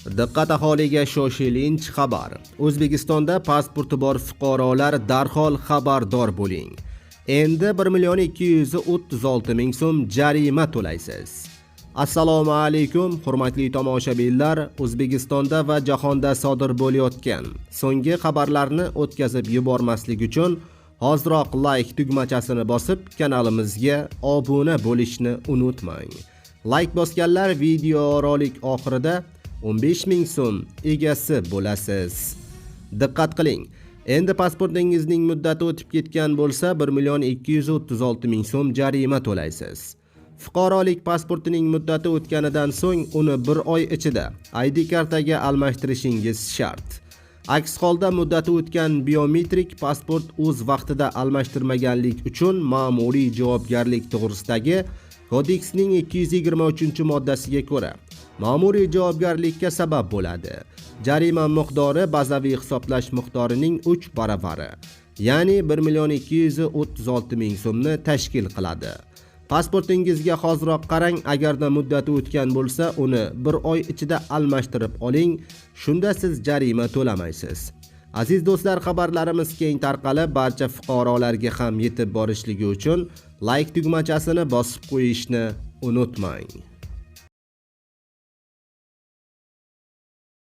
Diqqat aholiga, shoshilinch xabar. O'zbekistonda pasporti bor fuqarolar, darhol xabardor bo'ling. Endi 1 million 236 ming so'm jarima to'laysiz. Assalomu alaykum, hurmatli tomoshabinlar. O'zbekistonda va jahonda sodir bo'layotgan so'nggi xabarlarni o'tkazib yubormaslik uchun hoziroq like tugmachasini bosib, kanalimizga obuna bo'lishni unutmang. Like bosganlar video rolik oxirida 15 ming so'm egasi bo'lasiz. Diqqat qiling. Endi pasportingizning muddati o'tib ketgan bo'lsa, 1 million 236 ming so'm jarima to'laysiz. Fuqarolik pasportining muddati o'tganidan so'ng uni bir oy ichida ID kartaga almashtirishingiz shart. Aks holda muddati o'tgan biometrik pasport o'z vaqtida almashtirmaganlik uchun ma'muriy javobgarlik to'g'risidagi kodeksning 223-moddasiga ko'ra ma'muriy javobgarlikka sabab bo'ladi. Jarima miqdori bazaviy hisoblash miqdorining 3 baravari, ya'ni 1 million 236 ming so'mni tashkil qiladi. Pasportingizga hoziroq qarang, agarda muddati o'tgan bo'lsa, uni bir oy ichida almashtirib oling, shunda siz jarima to'lamaysiz. Aziz do'stlar, xabarlarimiz keng tarqalib, barcha fuqarolarga ham yetib borishligi uchun like tugmachasini bosib qo'yishni unutmang.